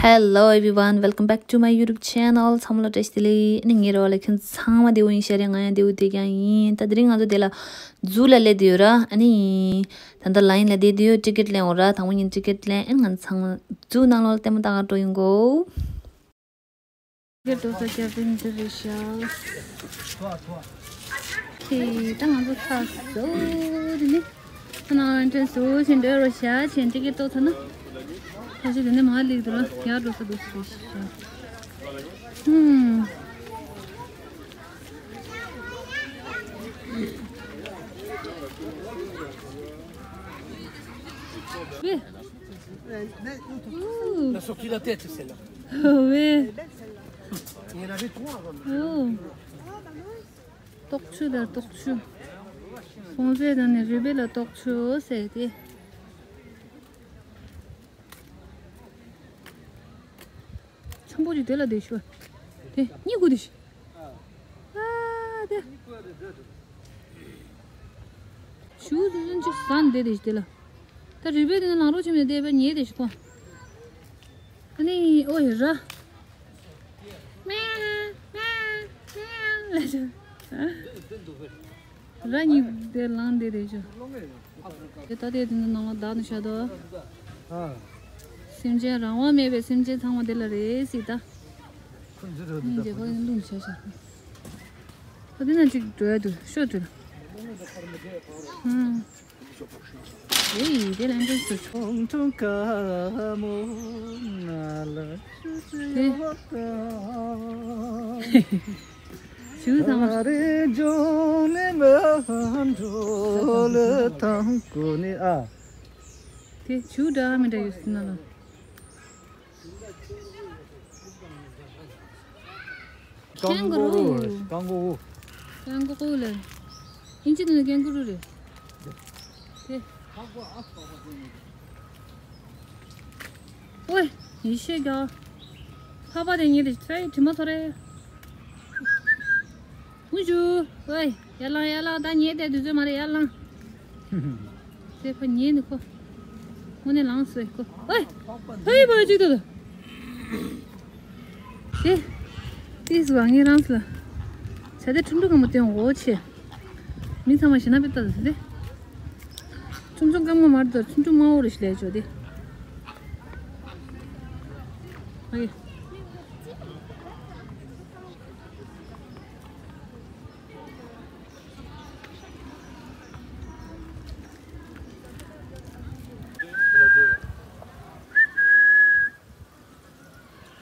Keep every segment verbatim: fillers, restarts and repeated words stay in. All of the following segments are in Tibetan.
Hello everyone, welcome back to my YouTube channel. ཚང་མ་ལ་བཀྲ་ཤིས་བདེ་ལེགས། ཨ་ནི་ངའི་རེ་བ་ལ་ཁྱོད་ཚང་མ་བདེ་པོ་ཡིན་ཤག་རེད། ང་ཡང་བདེ་པོ་བསྡད་ཀྱང་ཡིན། ད་དེ་རིང་ང་ཚོ་དེ་ལ་ཛུ་ལ་སླེབས་བསྡད་ཡོད་ར། ཨ་ནི་ད་ལྟ་ལའིན་ལ་བསྡད་བསྡད་ཡོད། ཊི་ཀེ་ཊི་ལེན་འོ་ར། དང་པོ་ཉིད་ཊི་ཀེ་ཊི་ལེན། ཨ་ནི་ང་ཚོ་ཚང་མ་ཛུ་ནང་ལོགས་ལ་ལྟད་མོ་ལྟ་ག་འགྲོ་ཡོང་གོ། ཊི་ཀེ་ཊི་ཏོག་ཙམ་རྒྱབ་པའི་འདི་རེད་ཤག་ཁྱེད་ད་ང་ཚོ་ཚར་སོང་། དེ་ནི་ཁོ་ན་ཨན་ཏྲན་སུ་ཞིག་འདྲ་རོ་ཤག་ཆེན་ཊི་ཀེ་ཊི་ཏོག་ཙམ་ན། ཁ་ཤས་དེ་ནི་མ་ལིག་འདུག་ལ་རྒྱ་འགྲོ་ས་འདུག་ཟེར་ཤག་ཧུམ། ཝེ། ཨུ། Elle a sorti la tête, celle-là. ཝེ། Il y en avait trois avant. ཨུ། ལྟོགས་ཆུ་དང་ལྟོགས་ཆུ། སོང་ཟས་དང་ནི་རུས་སྦལ་ལ་ལྟོགས་ཆུ་ཟེར་ཏེ། ཆེན་པོ་ཅིག་དེ་ལ་བསྡད་ཤོག་དེ་གཉིད་ཁུག་དེ་ཤི། ཨ་དེ། ཞུ་ཙི་ཙི་ཅིག་ཟ་ནས་བསྡད་དེ་ཤི་དེ་ལ། ད་རུས་སྦལ་དེ་ནི་ལང་རོ་ཆེ་མོ་བསྡད་པ་ཉལ་དེ་ཤི་ཁོ། ཨ་ནི་ཨོ་ཡ་ར། མེ་མེ་མེ་ལ་ཤི། ར་གཉིས་དེ་ལངས་བསྡད་རེད་ཤག་དེ་ད་ལྟའི་དུས་ནང་ལ་བདག་ནི་ཤ་དོ། ཨ། སེམས་ཅན་རང་དབང་མེད་པའི་སེམས་ཅན་ཚང་མ་དེ་ལ་རེད་སྲིད་ད། ཁོ་འཛུལ་རོགས་ཨིན་འདུག་ཇེ་ཁོ་ཡིན་ལུང་བྱས་ཤག་ད་དེ་ན་ཅིག་འགྲོ་ཡ་འདུག་ཤོག་འགྲོ། ཨང་། ཨེ་ཡིན་དེ་ལ་འགྲོ་སུ་ཆོག་ཁྲུང་ཁྲུང་དཀར་མོ་ང་ལ་ཞུ་ཞུ་ཡོད་ད། ཞུ་ཚང་མ། ཨ་རེ་ཇོ་ལེ་མ་འགྲོ་ལེ་ཐང་ཀོ་ནི་ཨ། དེ་ཆུ་འདྲ་མི་འདྲ་ཡོད་སྲིད་ན་ལ། ཀེང་གུ་རུ། ཀེང་གུ་རུ། ཀེང་གུ་རུ་ལ། ཨིན་ཇི་ནང་ལ་ཀེང་གུ་རུ་རེད། དེ། ཝེ། ཡེ་ཤེས་རྒྱལ། ཕ་པ་དེ་ཉིད་དེ་ཚའི་དྲི་མ་ཐོ་རེ། ཧུ་ཞུ། ཝེ། ཡར་ལངས་ཡར་ལངས། ད་ཉལ་བསྡད་དུས་ཚོད་མ་རེད། ཡར་ལངས། དེ་ཁོ་ཉལ་ནི་ཁོ། དངོས་གནས་ལངས་སོང་ཁོ། ཝེ། ཧེ་བ་ཅིག་ཏུ། དེ། ཏིས་བ་ངའི་རང་ལ། བྱ་དེ་ཁྲུམ་ཁྲུ་གང་མ་སྟོན་འོ་ཆེ། མི་ཚང་མ་ཞེ་ན་པེ་ཏ་ཟེར་ཏེ། ཁྲུམ་ཆུང་སྐམ་ངོ་མར་དུ་ཁྲུམ་ཆུང་དམའ་བོ་རེ་ཞིག་ལས་ཆོག་དེ། ཨེ།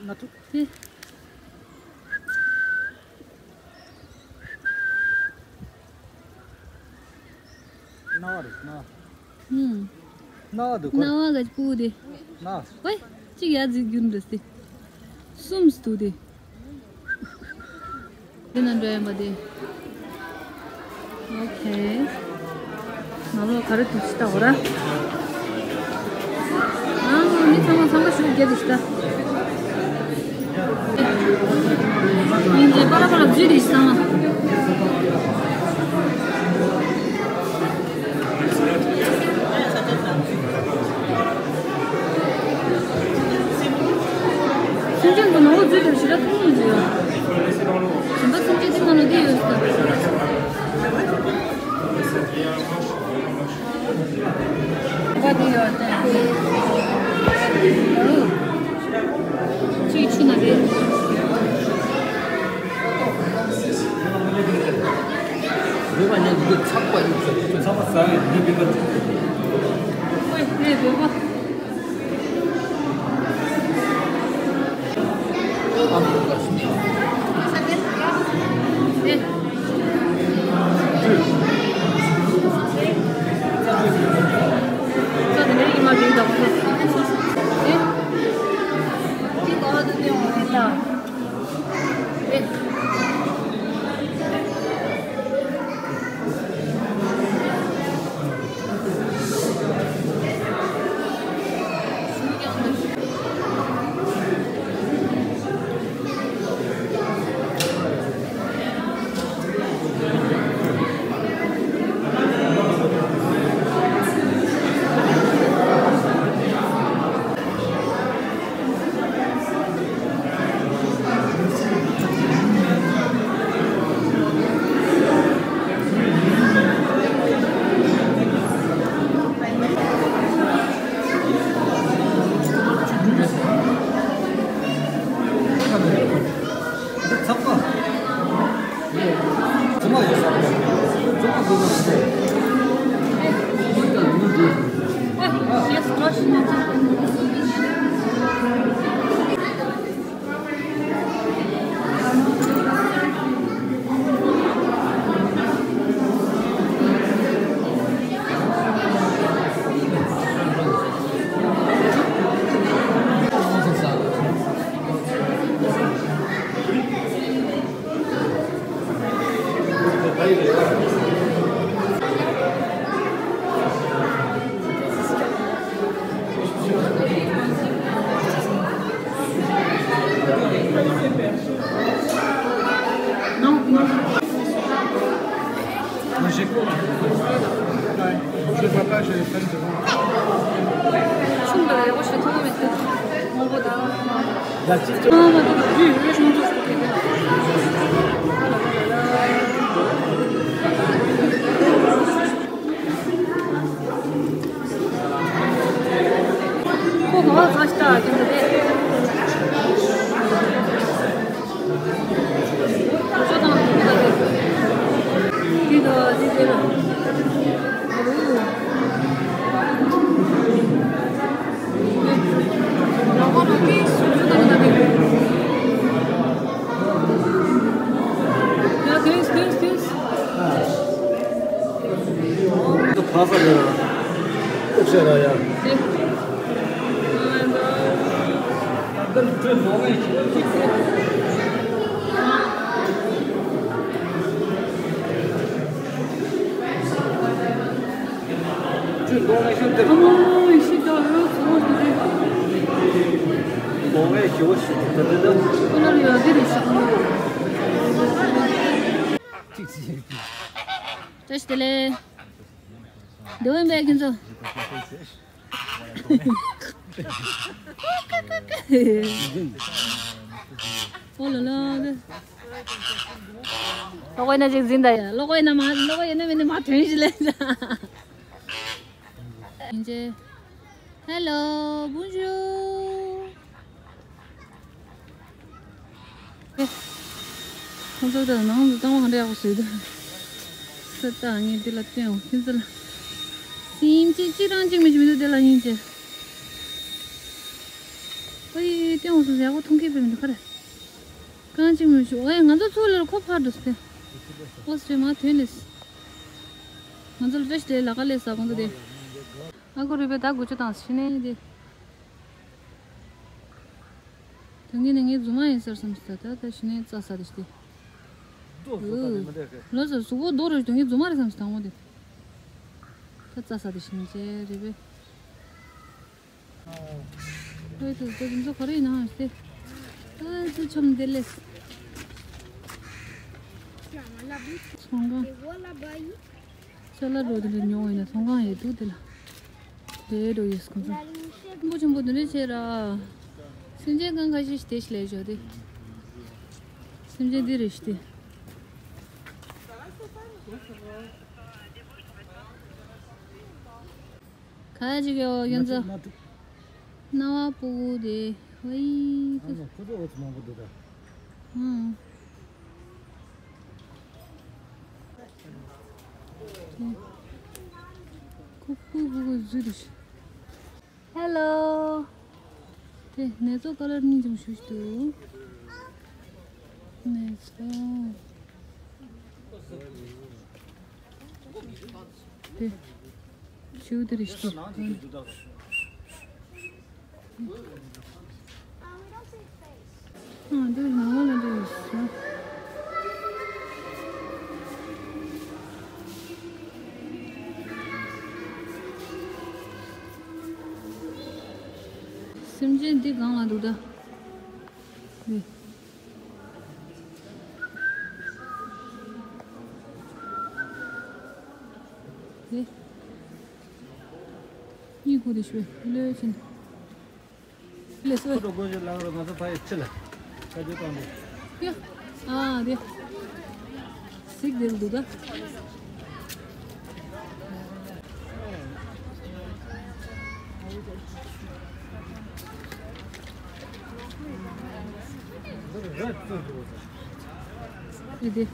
ན་ཐུག་ཧེ། རྣ་བ་རེད་རྣ་བ། ཧུམ། རྣ་བ་འདུག་གོ། རྣ་བ་ག་ཅི་སྤུ་དེ། རྣ་བ། ཝེ། གཅིག་ཡ་རྫིག་རྒྱུན་འདུག་སྟེ། གསུམ་སྟུ་དེ། དེ་ན་འགྲོ་ཡ་མ་དེ། ཨོ་ཁེ། ང་ལོ་ག་རེ་འདུག་ཅི་ལྟ་འོ་ར། ཨ་མི་ཚང་མ་འཚང་ཁ་ཤུགས་རྒྱག་དེ་ཤི་ད། ཡིན་གྱི་པ་ར་པ་ར་བརྫུས་དེ་ཤི་ཚང་མ། སེམས་ཅན་གྱི་ནོར་བུ་བརྫུས་དེ་ཤི་ད་ཐུག་ཡིན་གྱི། གཞན་པ་སེམས་ཅན་དེ་ནང་ལ་འདི་ཡོད་ཟེར། བ་དེ་ཡོད་དེ། ཅིག་ཆུ་ན་དེ། བོད་པ་ཉལ་འདི་ཚགས་པ་ཡིན་ཟེར། ཁྱོད་ཚང་མ་ཟ་བའི་འདི་བོད་པ་ཚགས། ཨོའི་དེ་བོད་པ། Non, non. Moi, j'ai cours. Ouais. Je vois pas, j'ai pas de devant. ཆུང་དང་ཡག་པོ་ཞིག་མཐོང་མེད་ཀྱི། མང་པོ་དང་། ཡ་གཅིག་ཨ་མ་དང་བུ་ཡོད་ཆུང་ཆུང་ཞིག་གི། ཁོ་ག་བ་ཚ་ཤི་ཏ་ཀྱི་འདུག་སྟེ། ཕ་ས་རེད་ར། ཨེ་ཤེ་ར་ཡ། ཁྱོད་གདོང་ལེགས་ཤོས་དེ། ཨ་མ་ཤི་ད་ཡོད་ཚོ་ཞིག་རེད། གདོང་ལེགས་ཞེ་པོ་ཞིག་དེ་འདྲ་འདྲ། ཁོ་ན་ལ་ཡ་དེ་རེད་ཤག་བཀྲ་ཤིས་བདེ་ལེགས། འདི་འོན་པས་ཁྱེད་ཚོ། ཨོ་ལ་ལ། ལོག་པ་ཡིན་ན་ཅིག་འཛིན་ད་ཡ། ལོག་པ་ཡིན་ན་མ། ལོག་པ་ཡིན་ན་མིན་ན་མ་དོན་ཞིག་ལས། ཡིན་ཅེ། Hello, bonjour. ཁོང་ཚོ་ད་ནང་དུ་གཙང་མ་ག་འདྲ་ཡག་པོ་བཟོས་འདུག་ས་ད་ངས་འདི་ལ་སྟོན་འོ་ཁྱེད་ཚོ་ལ། སེམས་ཅན་གཅིག་རང་གཅིག་མི་ཞིག་མི་འདུག་དེ་ལ་ཡིན་ཅེ། ཨོ་ཡེ་སྟོན་འོ་སོང་ཡག་པོ་མཐོང་གི་དཔེ་མི་འདུག་ག་རེ། རྐང་གཅིག་མི་ཞུ། ཨོ་ཡེ་ང་ཚོ་ཚུར་ལ་ཁོ་ཕར་འགྲོ་སྟེ། ཨོ་སི་མ་ཐོན་ལེ། ང་ཚོ་ལ་བཀྲ་ཤིས་བདེ་ལེགས་ལ་ཀ་ལེ་ས་ཁོང་ཚོ་དེ། ཨ་ཁོ་རུས་པའི་ད་དགུ་བཅུ་དང་ཕྱི་ནས་དེ། དོན་གྱི་ནི་ངའི་རྫུན་མ་ཡིན་ཟེར་བསམ་ས་ད་ད་ཕྱི་ནས་རྩྭ་ས་དེ་ཤི་དེ། ལོ་ཟེར་གཟུགས་པོ་རྡོ་རུ་དོན་གྱི་རྫུན་མ་རེད་བསམ་ས་དང་པོ་དེ། ད་རྩྭ་ས་དེ་ཤི་ནས་བྱས་རེད་པས། ཨོ་དུ་ད་དེ་ཚོ་ག་རེ་ཡིན་ན་ཧ་ཤེ། ཨ་ཙི་ཆོམ་དེ་ལེས། ཚོང་ཁང་། ཅ་ལག་འགྲོ་དེ་འདྲ་ཉོ་བ་ཡིན་ན་ཚོང་ཁང་ཡོད་འདུག་དེ་ལ། དེ་འགྲོ་ཡོད་ཁོང་ཚོ། ཆེན་པོ་ཆེན་པོ་དེ་འདྲ་བྱས་ར། སེམས་ཅན་གང་ཁ་ཤས་ཤིག་དེ་ཞིག་ལས་བཞག་དེ། སེམས་ཅན་འདི་རེད་ཤི་དེ། ག་ཅིག་ཡོད་ཡོད་ཚོ། མ་ཐུབ། སྣང་བ་ཕྲུ་གུ་དེ། ཝེ། ཨ་ནི་ཁོ་ཚོ་འོ་ཚོ་མང་པོ་འདུག་ད། ཨང་། ཁོ་ཕྲུ་གུ་གཟུགས་དེ། Hello. དེ་ནེ་ཙོ་ཀ་ལར་གཉིས་ཀྱང་ཞུ་ཞུ་འདུག་ནེ་ཙོ། དེ། ཞུ་དེ་རེད་ཤི། ཨ་འདི་ནང་ལ་འདི་ཡོད་ཤི། སེམས་ཅན་འདི་གང་ལ་འདུག་ད། འདི། འདི། གཉིད་ཁུག་དེ་ཞུ་ལོས་ཕྱིན། ལས་སོ། ཁོ་ཚོ་སྒོ་ཕྱེ་ལག་རོ་ང་ཚོ་ཕ་ཡི་ཕྱི་ལ་ཁ་རྗེ་བཏང་འདུག་ཡ། ཨ་དེ། གཟིག་དེ་རུ་འདུག་ད། ཨེ་དེ།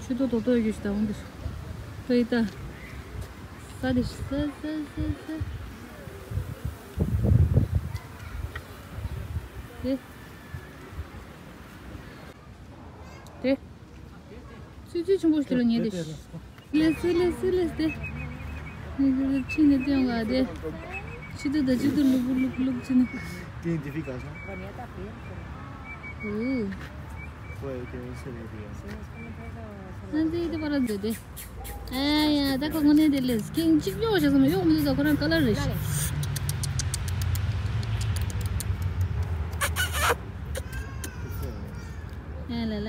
ཆུ་ཏོག་ཏོག་ཏོག་ཡོད་ཞིག་ད་འོང་དེ། ཁོ་ཡི་ད། ས་དེ་ས་ས་ས་ས། དེ། དེ། ཚུལ་ཚུལ་ཆེན་པོ་ཞིག་དེ་ལ་ཉེ་དེ། ལེ་སི་ལེ་སི་ལེ་སི་དེ། ནི་དེ་ཁྲིད་ནས་སྟོན་ག་དེ། ཕྱི་དུ་དང་ཕྱི་དུ་ལུག་ལུག་ལུག་ཕྱི་ནི། དེ་འདི་ཕི་ག་སོང་། ཨུ། ཁོ་ཡི་དེ་སེ་རེད་དེ། ང་ཚོའི་དེ་པར་འཛུལ་དེ། ཨ་ཡ་ད་ཁོ་ངོ་ནས་དེ་ལེ་སི་ཀིང་གཅིག་གཡོག་བྱས་སོང་། གཡོག་མི་འདུག་ད་ཁོ་རང་ཀ་ལར་རེད་ཤག་ཨ་ལ་ལ།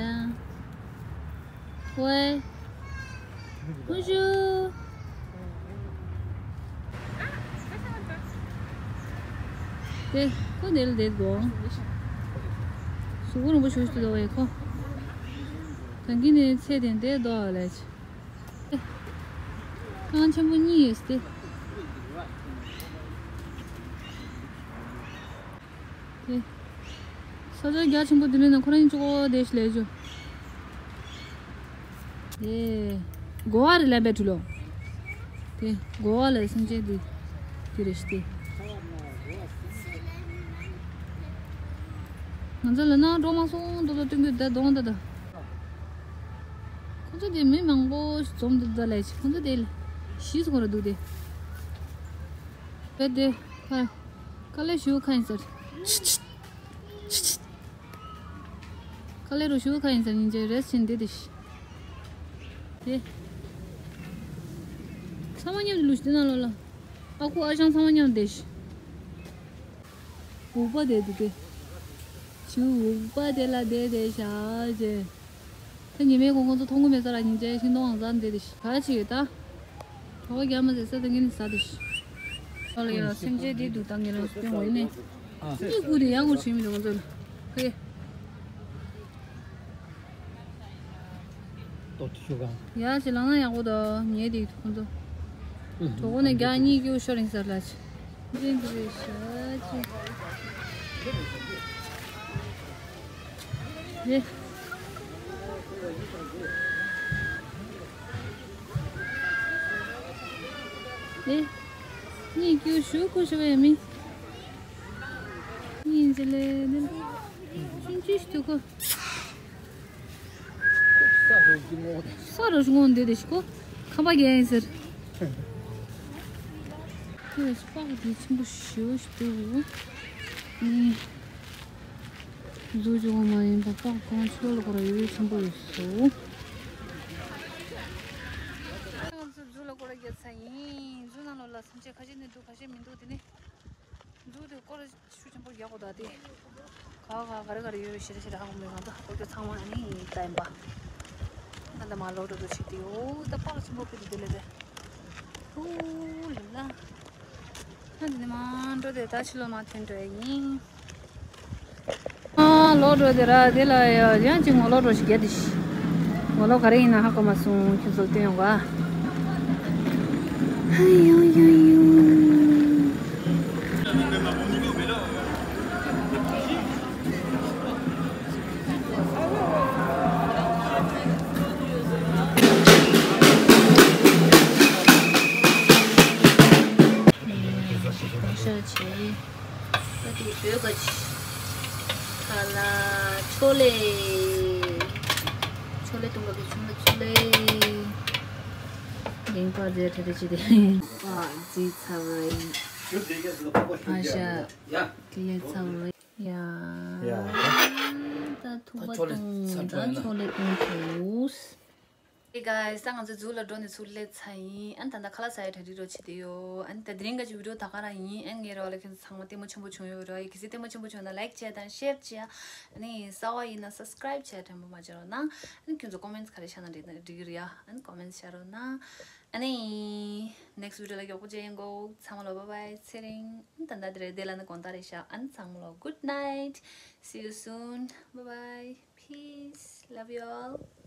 ཝེ། ཧུ་ཞུ། དེ་ཁོ་འདིར་བསྡད་འདུག་གཟུགས་པོ་རིང་པོ་ཞུ་ཞུ་འདུག་བས་ཁོ། གང་གི་ནས་ཚེ་དེ་འདས་འདུག་ལས། ཁང་ཆེན་པོ་གཉིས་ཡོད་སྟེ། དེ། ས་ཆ་རྒྱ་ཆེན་པོ་དེ་ནས་ན་ཁོ་རང་གཅིག་པོ་བསྡད་ཤི་ལས་བྱུང་། དེ། གོ་བ་རེད་ལབ་པའི་འགྲུལ་ལོ། དེ། གོ་བ་ལ་སེམས་ཅན་དེ། དེ་རེད་ཤི་དེ། ང་ཚོ་ལ་ན་འགྲོ་མ་སོང་འདུག་ལ་སྟོན་གྱི་ད་གདོང་ད་ད། ཁོ་ཚོ་དེ་མི་མང་པོ་འཛོམས་འདུག་ད་ལས་ཁོ་ཚོ་དེ་ལ་ཤི་སོང་ར་འདུག་དེ། བེ་དེ། ཧ། དཀའ་ལས་ཞུ་ཁ་ཡིན་ཟེར། ཁ་ལས་རུ་ཞུ་ཁ་ཡིན་ཟེར་ཉིན་རྗེས་རེས་ཕྱིན་འདི་དེ་ཤི། དེ། ཚང་མ་མཉམ་དུ་ལུས་ཏེ་ན་ལོ་ལ། ཨ་ཁུ་ཨ་ཞང་ཚང་མ་མཉམ་དུ་བསྡད་ཤི། འུག་པ་དེ་འདུག་གི། ཆུ་འུག་པ་དེ་ལ་བསྡད་བསྡད་ཤག་ཅེས། ད་ཉི་མའི་གོང་ཁོང་ཚོ་མཐོང་གི་མེད་ས་ར་ཉིན་རྗེས་ཤིང་སྡོང་ཨང་ཟ་འདི་དེ་ཤི། ག་ཅིག་ཡོད་ད། གྲོགས་རྒྱ་མ་ཟེར་ས་དེ་ངས་ནི་ཟ་དེ་ཤི། ཨོ་ལ་ཡ་སེམས་ཅན་དེ་འདུག་ད་ངས་རང་སྤྱོད་འོ་ཡིན་ནི། ཨ། གཉིད་ཁུག་དེ་ཡག་པོ་བྱེད་མི་འདུག་ང་ཚོ་ལ། ཧེ། ཏོག་ཏོ་ཤོག་ག་ཡ་ཅི་ལང་ན་ཡག་པོ་ད་ཉལ་དེ་ཁོང་ཚོ། གྲོགས་པོ་ནས་རྒྱ་གཉིད་སྐྱོ་ཤོར་རིང་ཟེར་ལ་ཅི། འདི་འདི་རེད་ཤ་ཅི། རེད། རེད། གཉིད་སྐྱོ་ཤོག་ཁུ་ཤོག་ཡ་མི། གཉིད་འཛི་ལེ་འདི་ལ། ཅུང་ཅུང་ཞིག་ཐུག་གོ། ས་རུ་ཞིག་ངོ་འདི་དེ་ཞིག་གོ། ཁ་པ་རྒྱག་ཡིན་ཟེར། ཁོས་སྤགས་དེ་ཆེན་པོ་ཞེ་པོ་ཞིག་འདུག་ཨ་ནི། འཛུགས་ཆོག་མ་ཡིན་པ་སྤགས་གང་ཆོག་ལ་ཁོ་ར་ཡོད་ཆེན་པོ་ཡོད་སོ། ང་ཚོ་འཛུགས་ལ་སྐོར་ར་རྒྱག་ཚར་ཡིན། འཛུགས་ནང་ལོགས་ལ་སེམས་ཅན་ཁ་ཤས་ནི་འདུག་ཁ་ཤས་མི་འདུག་དེ་ནི། འཛུགས་དེ་སྐོར་ར་ཤུགས་ཆེན་པོ་རྒྱག་དགོས་ད་དེ། ག་ག་ག་རེ་ག་རེ་ཡོད་རེད་ཤེས་རེ་ཤེས་རེ་ཧ་གོ་མེད་ང་ཚོ་ཧ་གོ་རྒྱུ་ཚང་མ་ནི་ད་ཡིན་པ། ད་ད་མ་ལོག་འགྲོ་འགྲོ་བྱེད་དེ་ཡོད་ད་སྤགས་ཆེན་པོ་ཕུད་དེ་དེ་ལས་དེ། ཧུ་ལ་ལ། ད་འདི་ནས་མར་འགྲོ་དེ་ད་ཕྱི་ལོགས་མར་ཐོན་འགྲོ་ཡ་ཡིན། ཨ་ལོག་འགྲོ་དེ་ར་དེ་ལ་ཡ་ཡང་ཅིག་ངོ་ལོག་འགྲོ་ཞིག་རྒྱག་དེ་ཤི། ངོ་ལོག་ག་རེ་ཡིན་ན་ཧ་གོ་མ་སོང་ཁྱོད་ཚོར་སྟོན་ཡོང་ག་ཧ་ཡོ་ཡོ་ཡོ། ཤ་ཆེ། ད་དེ་བོད་ག་ཆི། ཁ་ལ་ཆོ་ལེ། ཆོ་ལེ་བཏུང་ག་གི་ཆུང་ལ་ཆོ་ལེ། ལེན་པ་རྫས་ཁྲ་ཁྲ་ཅི་དེ། པ་རྫི་ཚ་བ་ཡིན། ཨ་ཤ། དེ་ལས་ཚ་བ་ཡ། ཡ། ད་ཐུག་པ་བཏུང་ད་ཆོ་ལེ་བཏུང་ཐུག Hey guys, ད་ང་ཚོ་འཛུགས་ལ་འགྲོ་ནས་ཚུར་སླེབས་ཚར་ཡིན། ཨ་ནི་ད་ལྟ་ཁ་ལག་ཟ་ཡ་གྲ་སྒྲིག་རོགས་བྱེད་དེ་ཡོད། ཨ་ནི་ད་དེ་རིང་ག་ཅིག་བི་ཌིའོ་ད་ག་རང་ཡིན། ཨ་ནི་ངའི་རོགས་ལ་ཁྱེད་ཚོ་ཚང་མ་ལྟད་མོ་ཆེན་པོ་བྱུང་ཡོད་རེད། གལ་སྲིད་ལྟད་མོ་ཆེན་པོ་བྱུང་ན་ལའིག་བྱས་དང་ཤེར་བྱས། ཨ་ནི་གསར་པ་ཡིན་ན་སབ་སི་ཀ་རའིབ་བྱས་དྲན་པ་མ་བརྗེད་རོགས་གནང་། ཨ་ནི་ཁྱེད་ཚོ་ཀོ་མེན་ཊི་ག་རེ་བཞག་ན་འགྲིག་ན་འགྲིག་གི་རེད་ཡ། ཨ་ནི་ཀོ་མེན་ཊི་བཞག་རོགས་གནང་། ཨ་ནི་ནེག་སི་ཊི་བི་ཌིའོ་ལ་མགྱོགས་པོ་མཇལ་ཡོང་གོ་ཚང་མ་ལ་བྷའི་བྷའི། ཚེ་རིང་། ཨ་ནི་ད་ལྟ་དེ་རེད། དེ་ལ་ནི་དགོང་དག་རེད་ཤག་ཨ་ནི་ཚང་མ་ལ་good night, see you soon, bye bye, peace, love you all.